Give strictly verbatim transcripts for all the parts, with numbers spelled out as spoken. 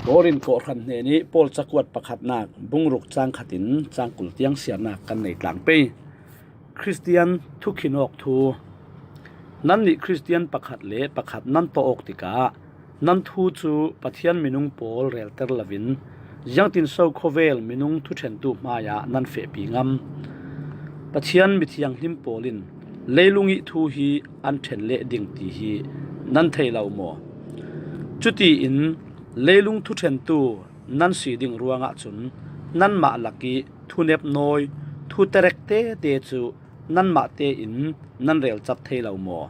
Korin kawhhran hnenih Paul cakuat pakhatnak bung ruk cang khatin cang kul tiang siarnak kan nei tlang pei. Khristian thukhinawk thu. Nannih Khristian pakhat le pakhat nan tawh awk tikah nan thu cu Pathian minung pawl relter loin ziangtinso khawvel minung thuṭhentu hmaiah nan fehpi ngam? Pathian mithianghlim pawl in leilung ih thu hi an ṭhen leh ding ti hi nan thei lo maw? Cutiin leilung thuṭhentu nan si ding ruangah cun nanmah lakih thunep nawi, thu terek tete cu nanmah tein nan relcat thei lo maw?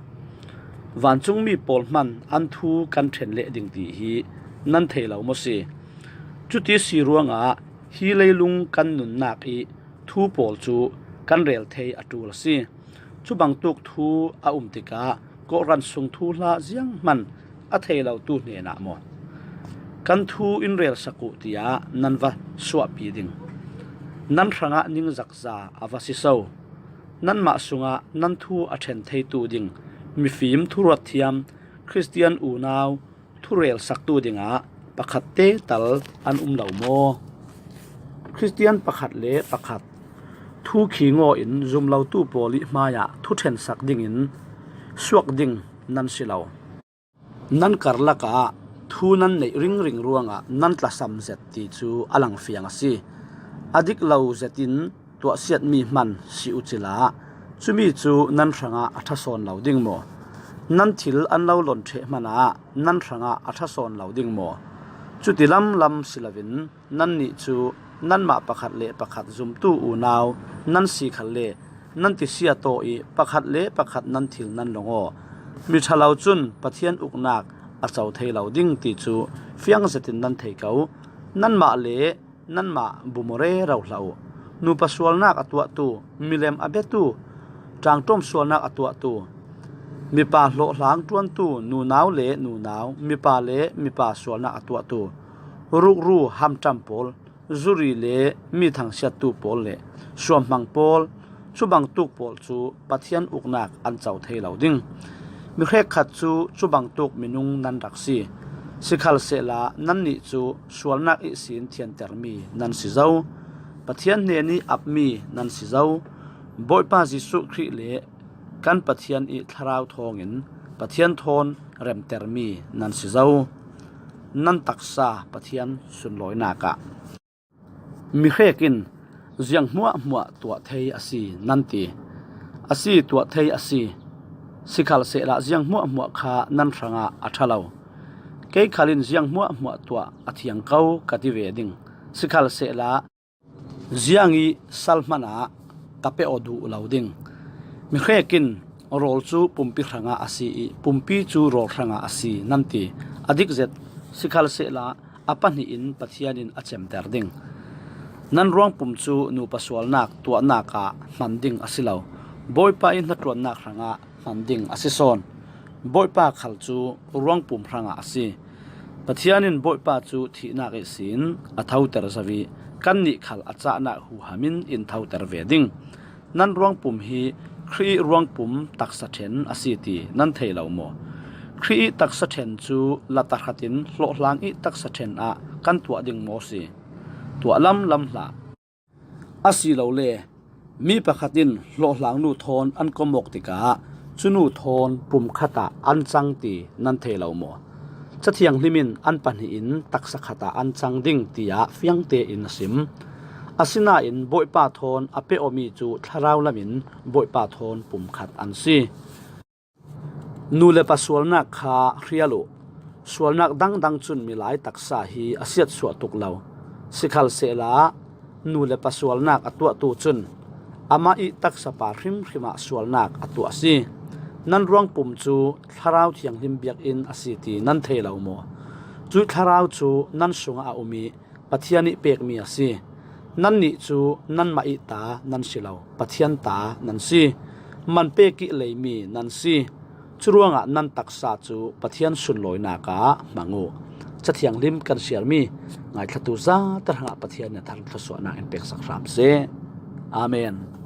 Vancungmi pawl hman an thu kan ṭhen leh ding ti hi nan thei lo maw si? Cuti si ruangah hi leilung kan nunnak ih thu pawl cu kan rel thei a ṭul a si. Cubangtuk thu a um tikah kawhhran sung thuhla zianghman a thei lotu hnenah maw kan thu in relsak uh tiah nan va suahpi ding? Nan hrangah ningzakza a va si so. Nanmah sungah nan thu a ṭhen theitu ding mifim thuruat thiam Khristian unau thurelsaktu dingah pakhat te tal an um lo maw? Khristian pakhat le pakhat thu khi ngawin zum lotu pawl ih hmaiah thuṭhensak dingin suak ding nan si lo. Nan karlakah thu nan neih ringring ruangah nan tlasam zet ti cu a langfiang a si. A dik lo zetin tuahsiatmi hman si uh cila cumi cu nan hrangah a ṭha sawn lo ding maw? Nan thil an lo lon ṭheh hmanah nan hrangah a ṭha sawn lo ding maw? Cuti lamlam si loin nannih cu nanmah pakhat le pakhat zumtu unau nan si khalle nan tisia tawh ih pakhat le pakhat nan thil nan lawng aw. Mi ṭhalo cun Pathian uknak a co thei lo ding ti cu fiang zetin nan thei ko. Nanmah le nanmah bum rero hlah uh. Nupa sualnak a tuahtu, milem a biatu, ṭaangṭawm sualnak a tuahtu, mipa hlawhhlang ṭuantu, nunau le nunau, mipa le mipa sualnak a tuahtu, rukru hamṭam pawl, zuri le mi thangsiattu pawl le suamhmang pawl, cubangtuk pawl cu Pathian uknak an co thei lo ding. Mi hrekkhat cu cubangtuk minung nan rak si. Sikhalsehla nannih cu sualnak ihsin thiantermi nan si zo. Pathian hnenih apmi nan si zo. Bawipa Jesuh Khrih le kan Pathian ih thlarau thawngin Pathian thawn remtermi nan si zo. Nan taksa Pathian sunlawinak ah. Mi hrek in ziang hmuahhmuah tuah thei a si nan ti. A si, tuah thei a si. Sikhalsehla ziang hmuahhmuah kha nan hrangah a ṭha lo. Kei khal in ziang hmuahhmuah tuah a thiang ko ka ti ve ding. Sikhalsehla ziang ih sal hmanah ka pe aw duh lo ding. Mi hrek in rawl cu pumpi hrangah a si ih pumpi cu rawl hrangah a si nan ti. A dik zet. Sikhalsehla a pahnih in Pathian in a cemter ding. Nan ruangpum cu nupa sualnak tuahnak ah hman ding a si lo. Bawipa ih hnaṭuannak hrangah hman ding a si sawn. Bawipa khal cu ruangpum hrangah a si. Pathian in Bawipa cu thihnak ihsin a thoter zo ih kannih khal a cahnak huham in in thoter ve ding. Nan ruangpum hi Khrih ih ruangpum taksa ṭhen a si ti nan thei lo maw? Khrih ih taksa ṭhen cu la tahratin hlawhhlang ih taksa ṭhen ah kan tuah ding maw si? Tuah lamlam hlah. Asilole mi pakhat in hlawhhlangnu thawn an kom awk tikah cunu thawn pumkhat ah an cang ti nan thei lo maw? Cathianghlim in an pahnih in taksa khat ah an cang ding tiah fiang tein a sim. Asinain Bawipa thawn a pe awmi cu thlarau lamin Bawipa thawn pumkhat an si. Nu le pa sualnak kha hrial uh. Sualnak dangdang cun milai taksa hi a siatsuah tuk lo. Sikhalsehla nu le pa sualnak a tuahtu cun amah ih taksa pa hrimhrim ah sualnak a tuah a si. Nan ruangpum cu Thlarau Thianghlim biakinn a si ti nan thei lo maw? Cuih Thlarau cu nan sungah a um ih Pathian ih pekmi a si. Nannih cu nanmah ih ta nan si lo, Pathian ta nan si. Man pek ih leimi nan si. Curuangah nan taksa cu Pathian sunlawinak ah hmang uh. Cathianghlim kan siarmi ngaithlatu zate hrangah Pathian nih a thar thluasuahnak in peksak hram seh. Amen.